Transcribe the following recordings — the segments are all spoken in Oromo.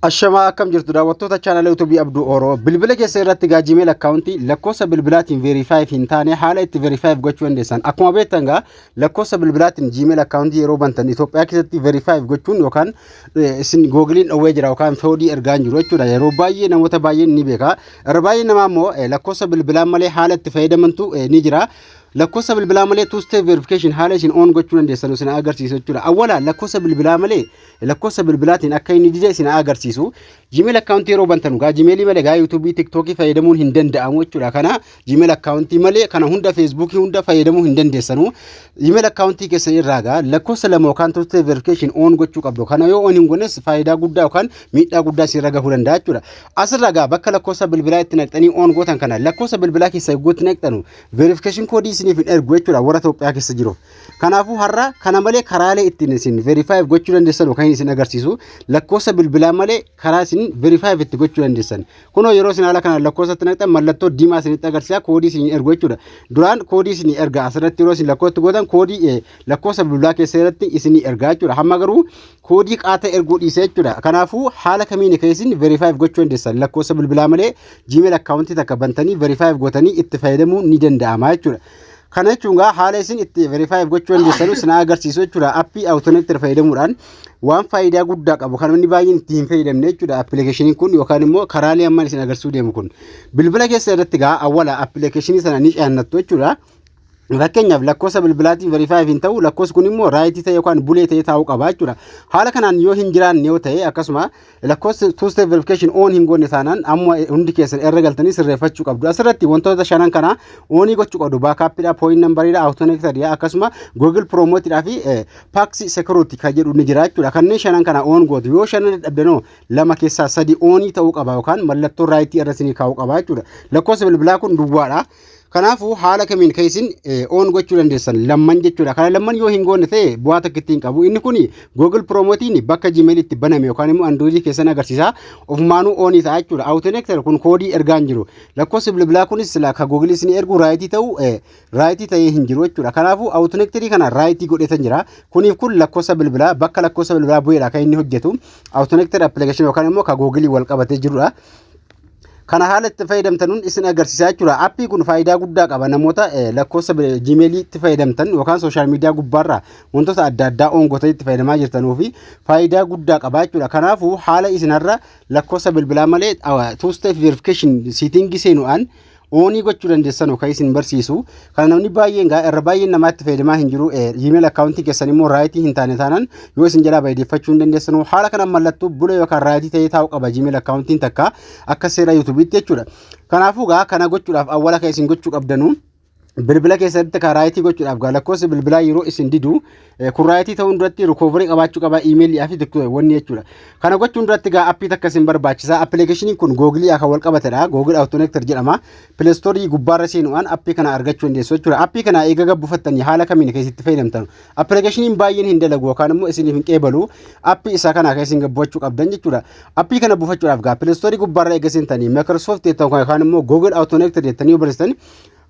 Ashamaa, akkam jirtu daawwattoota chaanala YouTubeii Abduu Oroo? Bilbila keessa irratti gaa Gmail accountii lakkoofsa bilbilaatiin verify hin taane haala itti verify gochuu dandeessan. Akkuma beektan gaa lakkoofsa bilbilaatiin Gmail accountii yeroo bantan Itoophiyaa keessatti verify gochuun yookaan isin Googleiin dhowwee jira yookaan codeii ergaa hin jiru jechuudha. Yeroo baay'ee namoota baay'een ni beeka. Irra baay'ee namaa immoo lakkoofsa bilbilaa malee haala itti fayyadamantu ni jira. Lakkoofsa bilbilaa malee two step verification haala isin on gochuu dandeessan isin agarsiisu jechuudha. Awwala lakkoofsa bilbilaa malee lakkoofsa bilbilaatiin akka inni dide isin agarsiisu. Gmail accountii yeroo bantan gaa Gmailii malee gaa YouTubeii, TikTokii fayyadamuun hin danda'amu jechuudha. Kana Gmail accountii malee kana hunda, Facebookii hunda fayyadamuu hin dandeessanu. Gmail accountii keessan irraa gaa lakkoofsa lama yookaan two step verification on gochuu qabdu. Kana yoo on hin goones faayidaa guddaa yookaan miidhaa guddaa isin irra gahuu danda'a jechuudha. Asirraa gaa bakka lakkoofsa bilbilaa itti naqxanii on gootan kana, lakkoofsa bilbilaa keessa eegguutti naqxanu, verification codeii isiniif hin ergu jechuudha warra Itoophiyaa keessa jiru. Kanaafuu har'a kana malee karaalee ittiin isin verify gochuu dandeessan kan isin agarsiisu, lakkoofsa bilbilaa malee karaa isin verify itti gochuu dandeessan. Kunoo yeroo isin haala kana lakkoofsatti naqxan mallattoo diimaa isinitti agarsiisa, codeii isin ergu jechuudha. Duraan codeii isin erga, asirratti yeroo isin lakkoofsa gootan codeii lakkoofsa bilbilaa keessa irratti isin erga jechuudha. Hamma garuu codeii qaata erguu dhiise jechuudha. Kanaafuu haala kamiin kan isin verify gochuu dandeessan, lakkoofsa bilbilaa malee Gmail accountii takka bantanii verify gootanii itti fayyadamuu ni danda'ama jechuudha. Kana jechuun gaa haala isin itti verify gochuu dandeessanu isin agarsiisu jechuudha. Appii Authenticator fayyadamuudhaan waan faayidaa guddaa qabu kan namni baay'een itti hin fayyadamne jechuudha. Appilikeeshiniin kun yookaan immoo karaalee ammaan isin agarsiisuu deemu kun. Bilbila keessa irratti gaa awwala appilikeeshinii sana ni ce'annattu jechuudha. Fakkeenyaaf lakkoofsa bilbilaatiin verify hin ta'u, lakkoofsi kun immoo rightii ta'e yookaan bulee ta'e taa'uu qaba jechuudha. Haala kanaan yoo hin jiraanne yoo ta'e, akkasuma lakkoofsi two step verification on hin goone taanaan, amma hundi keessan irra galtanii sirreeffachuu qabdu. Asirratti wantoota shanan kana onii gochuu qabdu. Backupiidha, phone numberiidha, authenticatoriidha, akkasuma Google Promotiidhaa fi Passkey Security kan jedhu ni jira jechuudha. Kanneen shanan kana on gootu. Yoo shanan dadhabdanoo lama keessaa sadi onii ta'uu qaba yookaan mallattoo rightii irra isinii kaa'uu qaba jechuudha. Lakkoofsa bilbilaa kun duwwaadha. Kanaafuu haala kamiin kan isin on gochuu dandeessan lamman jechuudha. Kana lamman yoo hin goone ta'e bu'aa takka ittiin qabu. Inni kun Google Promotiin bakka Gmail itti baname yookaan immoo Android keessan agarsiisa. Ofumaanuu onii ta'a jechuudha. Authenticator kun codeii ergaa hin jiru. Lakkoofsi bilbilaa kunis sila ka Google isin ergu rightii ta'u rightii ta'ee hin jiru jechuudha. Kanaafuu Authenticator kana rightii godhetan jira. Kuniif kun lakkoofsa bilbilaa bakka lakkoofsa bilbilaa bu'eedha kan inni hojjetu. Authenticator application yookaan immoo ka Google wal qabatee jirudha. Kana haala itti fayyadamtanuun isin agarsiisaa jechuudha. Appii kun faayidaa guddaa qaba. Namoota lakkoofsa Gmailii itti fayyadamtan yookaan social media gubbaarraa wantoota adda addaa on gootanii itti fayyadamaa jirtanuu fi faayidaa guddaa qaba jechuudha. Kanaafuu haala isinarra lakkoofsa bilbilaa malee two step verification settingii seenuudhaan onii gochuu dandeessan kan isin barsiisu. Kana namni baay'een gaa irra baay'een namaa itti fayyadamaa hin jiru. Gmail accountii keessan immoo rightii hin taane taanaan yoo isin jalaa baay'eeffachuu hin dandeessanu. Haala kanaan mallattoo bula yookaan rightii ta'ee taa'uu qaba Gmail accountiin takka akka seera YouTubeiitti jechuudha. Kanaafuu gaa kana gochuudhaaf awwala kan isin gochuu qabdanu, bilbila keessatti kan rightii gochuudhaaf gaa lakkoofsa bilbilaa yeroo isin didu kun rightii ta'uun duratti recovery qabaachuu qaba emailii fi wanni jechuudha. Kana gochuun duratti gaa appii takka isin barbaachisa. Appilikeeshiniin kun Googleii kan wal qabatedha. Google Authenticator jedhama. Play Storeii gubbaarra seenuudhaan appii kana argachuu dandeessu jechuudha. Appii kana eega gabbufattanii haala kamiin keessatti fayyadamtan? Appilikeeshiniin baay'een hin dalagu yookaan immoo isiniif hin qeebalu. Appii isaa kana kan isin gabbachuu qabdan jechuudha. Appii kana buufachuudhaaf gaa Play Storeii gubbaarra eega seentanii Microsoft jettan yookaan immoo Google Authenticator jettanii yoo barreessitan,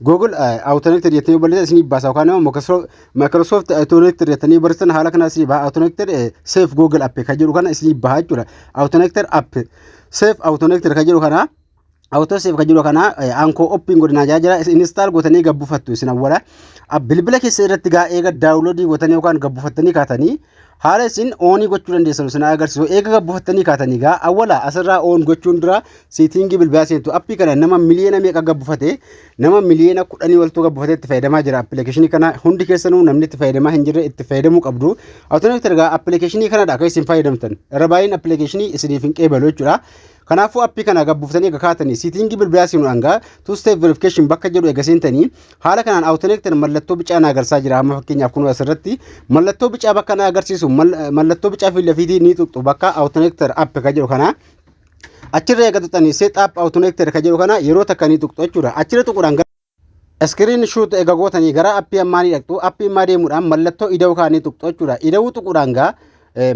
Google Authenticator jettanii barreessitan isinii baasa, yookaan immoo Microsoft Authenticator jettanii barreessitan haala kana isinii baha. Authenticator Safe Google App kan jedhu kana isinii baha jechuudha. Authenticator App Safe Authenticator kan jedhu kana, Auto Safe kan jedhu kana ankoo open godinaa jira, install gootanii gabbufattu isin awwala. Bilbila keessa irratti gaa eega downloadii gootanii yookaan gabbufattanii kaatanii haala isin onii gochuu dandeessan isin agarsiisu. Eega gabbufattanii kaatanii gaa awwala asirraa on gochuun dura settingii bilbilaa seentu. Appii kana nama miliyoona meeqa gabbufate? Nama miliyoona 10 waltuu gabbufatee itti fayyadamaa jira. Appilikeeshinii kana hundi keessanuu namni itti fayyadamaa hin jirre itti fayyadamuu qabdu. Authenticator gaa appilikeeshinii kanadha akka isin fayyadamtan. Irra baay'een appilikeeshinii isiniif hin qeebalu jechuudha. Kanaafuu appii kana gabbuuftanii eega kaatanii settingii bilbilaa seenuudhaan gaa two step verification bakka jedhu eega seentanii haala kanaan Authenticator mallattoo bicaa na agarsiisaa jira. Amma fakkeenyaaf kun asirratti mallattoo bicaa bakka na agarsiisu, mallattoo bicaa fi lafiitii ni tuqxu bakka Authenticator app ka jedhu kana. Achirra eega tuqxanii set up Authenticator ka jedhu kana yeroo takka ni tuqxu jechuudha. Achirra tuquudhaan screen shot eega gootanii gara appii ammaa ni dhaqxu. Appii ammaa deemuudhaan mallattoo ida'uu kaanii tuqxu jechuudha. Ida'uu tuquudhaan gaa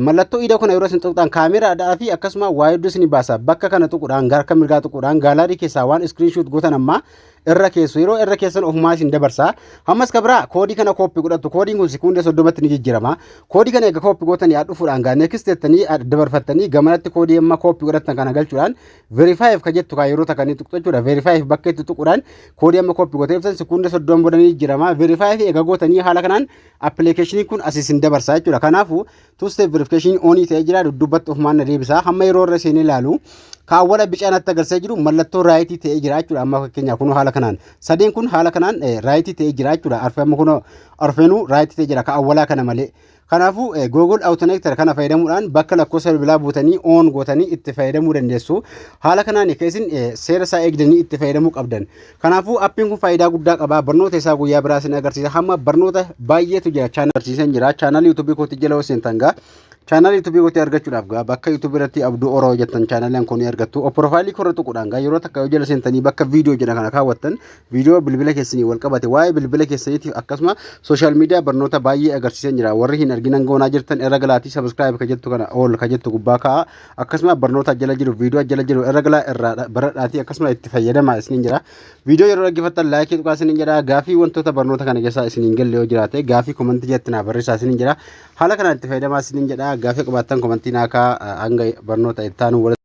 mallattoo ida'uu kana yeroo isin tuqxan kaameraadhaa fi akkasuma waa hedduu isin baasa. Bakka kana tuquudhaan, harka mirgaa tuquudhaan gallery keessaa waan screen shot gootan ammaa Irra keessu. Yeroo irra keessan ofumaa isin dabarsa. Ammas ka biraa koodii kana copy godhattu. Koodiin kun sekuundee 30tti ni jijjiirama. Koodii kana eega copy gootanii dhufuudhaan gaa next jettanii dabarfattanii, gamanatti koodii amma copy godhattan kana galchuudhaan verify ka jettu kaa yeroo takka ni tuqxu jechuudha. Verify bakka itti tuquudhaan koodii amma copy gootee ibsan sekuundee 30 booda ni jijjiirama. Verify eega gootanii haala kanaan appilikeeshiniin kun as isin dabarsa jechuudha. Kanaafuu two step verification on ta'ee jira. Duddubbatti ofumaan na deebisa. Hamma yeroo irra seenee ilaalu kaawwala bicaa natti agarsiisaa jiru mallattoo right ta'ee jira jechuudha. Amma fakkeenyaaf kunoo haala kanaan sadeen kun haala kanaan right ta'ee jira jechuudha. Arfee amma kunoo arfeenuu right ta'ee jira kaawwalaa kana malee. Kanaafuu Google Authenticator kana fayyadamuudhaan bakka lakkoofsa bilbilaa buutanii on gootanii itti fayyadamuu dandeessu. Haala kanaan akka isin seera isaa eegdanii itti fayyadamuu qabdan. Kanaafuu appiin kun faayidaa guddaa qaba. Barnoota isaa guyyaa biraa isin agarsiisa. Hamma barnoota baay'eetu jira. Channel agarsiisan jira. Channel YouTube kootti jala seentan gaa. Channel YouTube kootti argachuudhaaf gaa bakka YouTube irratti Abduu Oroo jettan chaanaliin kun ni argattu. Profile korra tuquudhaan gaa yeroo takka yoo jala seentanii bakka viidiyoo jedha kana kaawwattan, viidiyoo bilbila keessanii wal qabate, waa'ee bilbila keessaniitiif akkasuma social media barnoota baay'ee agarsiisan jira. Warri hin arginan goonaa jirtan irra galaatii subscribe ka jettu kana ol ka jettu gubbaa kaa'a. Akkasuma barnoota jala jiru, viidiyoo jala jiru irra galaa irraa baradhaatii akkasuma itti fayyadamaa isiniin jira. Viidiyoo yeroo dhaggeeffattan like tuqaa isiniin jedha. Gaafii wantoota barnoota kana keessaa isiniin galle yoo jiraate gaafii comment jalatti naa barreessaa isiniin jedha. Haala kanaan itti fayyadamaa isiniin jedha. Gaafii qabaattan comment naa kaa'aa. Hanga barnoota itti aanu.